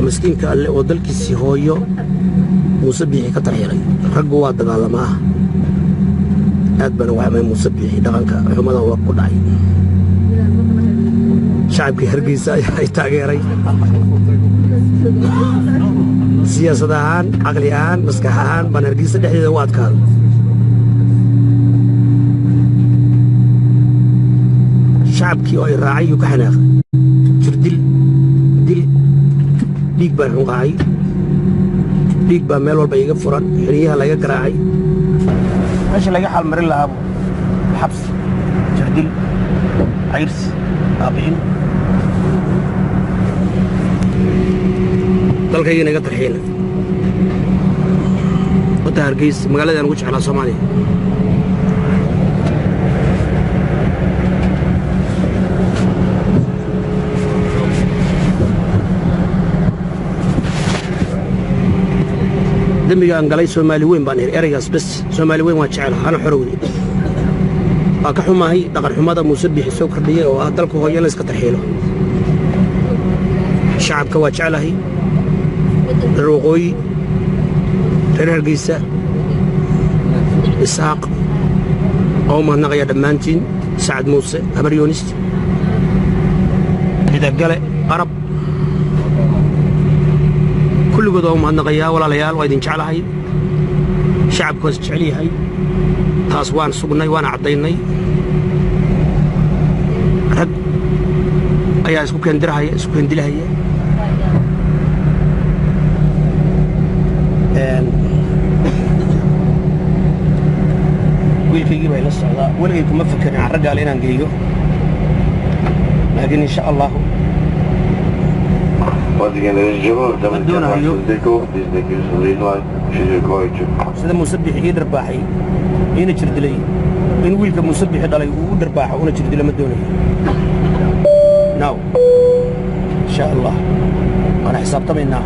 Miskiinka Alle oo dalkiisii hooyo Muuse Biixi ka tarxiilay. Raggu waa dagaalamaa. Aad baan uga xumay Muuse Biixi dhaqanka xumada waa ku dhacay. Shacabkii Hargeysa ayaa ay taageeray. Siyaasad ahaan, caqli ahaan, maskax ahaan baan Hargeysa dhexdeeda u adkaaday. Shacabkii oo ay raacay yuu ka xanaaqay. Jirdil, dil, dhiig baan xunqaacay. Dhiig baa meel walba iga furan, xiniyaha laga garaacay. Meesha laga xalmarin lahaa xabsi, jirdil, cayrsi, baabi'in. Dalkaygana iga tarxiila. Wadda Hargeysa, magaaladaan ugu jeclaa Soomaaliya. Dembiga aan galay Soomaali weyn baan iri ereygaas bas. Soomaali weyn waan jecelahay, hana xorowde. Waa ka xumahay dhaqan xumada Muuse Biixi soo kordhiyey oo ah dalka hooyo in la iska tarxiilo. Shacabka waa jeclahay, reer waqooyi, reer Hargeysa, Isaaq oo u mahadnaqaya dhammaantiin, Sacad Muuse, Habar Yoonis, Cidagale, Arab, kulligood waa u mahadnaqayaa. Walaalayaal, waa idin jeclahay. Shacabku waa is jecel yahay, taas waan sugnay, waana caddaynay. Rag ayaa isku keendirahaya, isku keendilahaya. Wiilkaygii baa ila socdaa. Weligay kuma fekerin carragaale inaan geeyo, laakiin insha Allahu Once again, ladies and gentlemen, doonayo please sida Muuse Biixi ii dharbaaxay iina jirdilay in wiilka Muuse Biixi dhalay uu u dharbaaxo una jirdilo ma doonayo now. Insha Allah waana xisaabtamaynaa.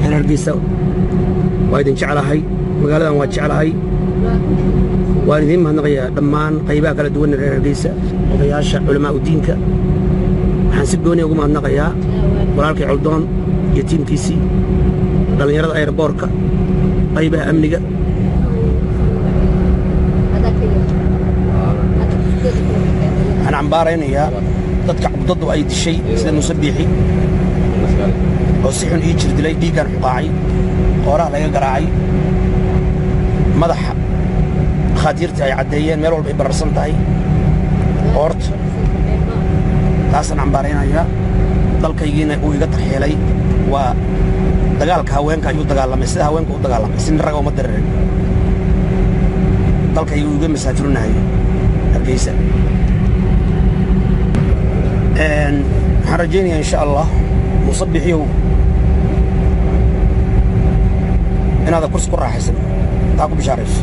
Reer Hargeysa, waa idin jeclahay, magaaladan waa jeclahay. Waan idiin mahadnaqayaa dhammaan qaybaha kala duwan ee reer Hargeysa, odayaasha, culamaa udiinka. Waxaan si gooniya ugu mahadnaqayaa walaalkay Coldoon iyo tiimkiisii, dhallinyarada airboorka, qaybaha amniga. Waxaan cambaaraynayaa dadka cugdadu ay dishay sida Muuse Biixi oo si xun ii jir dilay, dhiiggaan xuqaacay, qooraha laga garaacay, madaxa dhakhaatiirta ay caddeeyeen meel walba ay bararsan tahay qoorta. Taasaan cambaaraynayaa. Dalkaygiina uu iga tarxiilay. Waa dagaalka haweenka ayuu dagaalamay, sida haweenka u dagaalamay, si nin raga uma diririn. Dalkayga uu iga masaafurinahayo Hargeysa. Waxaan rajaynayaa insha Allah, Muuse Bixiyow, inaadan kursi ku raaxaysan, taa ku bishaarayso.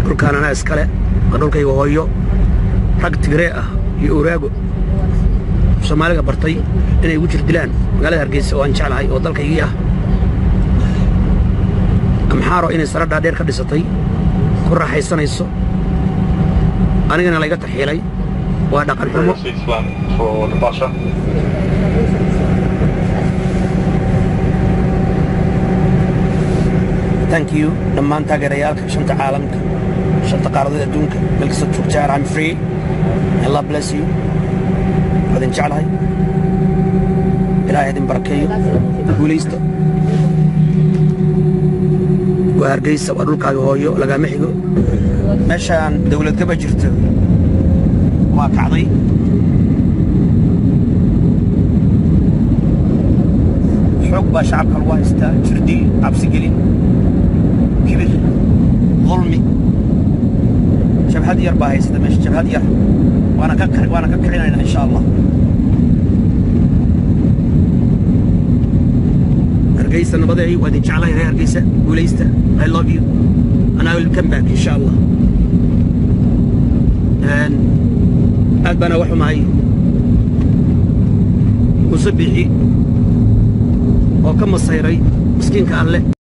Dhulkaan anaa iskale, waa dhulkayga hooyo. Rag Tigree ah iyo Uraago Soomaaliga bartay inay igu jir dilaan magaalada Hargeysa oo aan jeclahay oo dalkaygii ah, Amxaaro inay sare dhaadheer ka dhisatay ku raaxaysanayso, anigana layga tarxiilay, waa dhaqan xumo. Seats flat for departure. Thank you dhammaan taageerayaalka shanta caalamka, shanta qaaradood adduunka, meel kasta joogtaan. I'm free. Allah bless you. Waa idin jeclahay, Ilaahay idin barakeeyo, guulaysta. Waa Hargeysa, waa dhulkaaga hooyo, lagaama xigo. Meeshaan dawlad kama jirto, waa kacday. Xoog baa shacabka lagu haystaa, jirdil, cabsigelin, kibir, dulmi. Jabhad yar baa haysata meesha, jabhad yar, waana ka kicinaynaa insha Allah. Hargeysa nabadeey, waa idin jeclahay reer Hargeysa, guulaysta. I love you and I will come back insha Allah. Aad baana uga xumahay Muuse Biixi oo ka masayray miskiinka Alle.